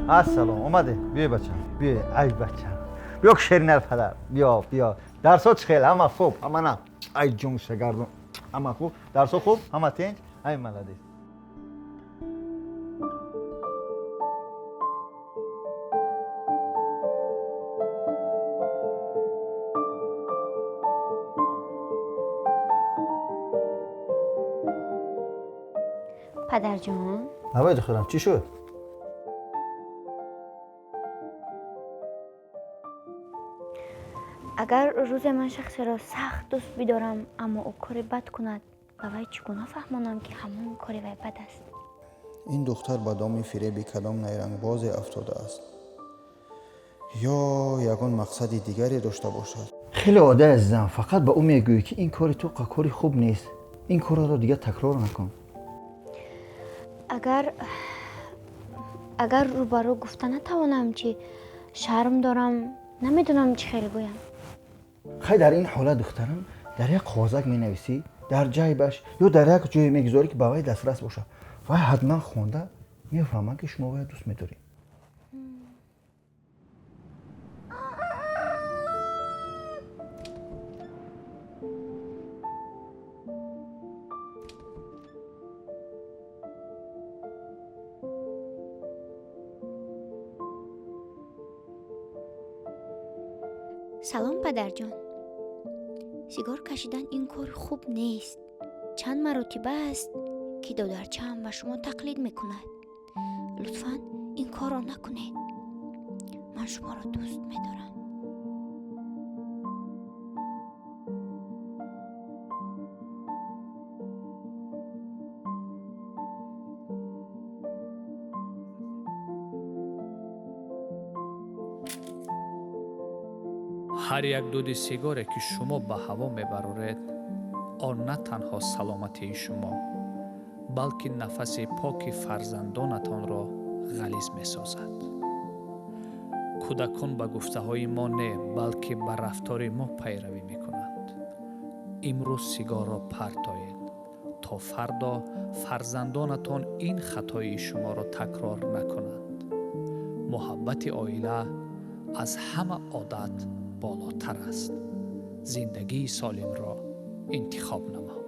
Ассалом, омаде. Биёй, бачам, биёй, ай бачам, биё, шеринар падар, биё, биё. Дарсо чӣ хел? Ҳама хуб, ҳама на? Ай ҷон шагардон, ҳама хуб, дарсо хуб, ҳама тинч. Ай молодец. Падарҷон. Набояд, духтарам, чӣ шуд? Агар рӯзе ман шахсеро сахт дӯст бидорам, аммо ӯ кори бад кунад, ба вай чӣ гуна фаҳмонам, ки ҳамон кори вай бад аст? Ин духтар ба доми фиреби кадом найрангбозе афтодааст ё ягон мақсади дигаре дошта бошад? Хеле одда, азизам. Фақат ба ӯ мегӯӣ, ки ин кори ту кори хуб нест, ин корро дигар такрор накун. Агар рӯбарӯ гуфта натавонам, чӣ? Шарм дорам, намедонам чӣ хел гӯям. Хай, дар ин ҳолат, духтарам, дар як қоғазак менависӣ, дар ҷайбаш ё дар як ҷое мегузорӣ, ки ба вай дастрас бошад. Вай ҳатман хонда мефаҳмад, ки шумо вая дӯст медоред. Салом, падарҷон. Сигор кашидан ин кори хуб нест. Чанд маротиба аст, ки додарчаам ба шумо тақлид мекунад. Лутфан ин корро накунед. Ман шуморо дӯст медорам. Ҳар як дуди сигоре, ки шумо ба ҳаво мебароред, он на танҳо саломатии шумо, балки нафаси поки фарзандонатонро ғализ месозад. Кӯдакон ба гуфтаҳои мо не, балки ба рафтори мо пайравӣ мекунанд. Имрӯз сигорро партоед, то фардо фарзандонатон ин хатои шуморо такрор накунанд. Муҳаббати оила аз ҳама одат болотар аст. Зиндагии солимро интихоб намо.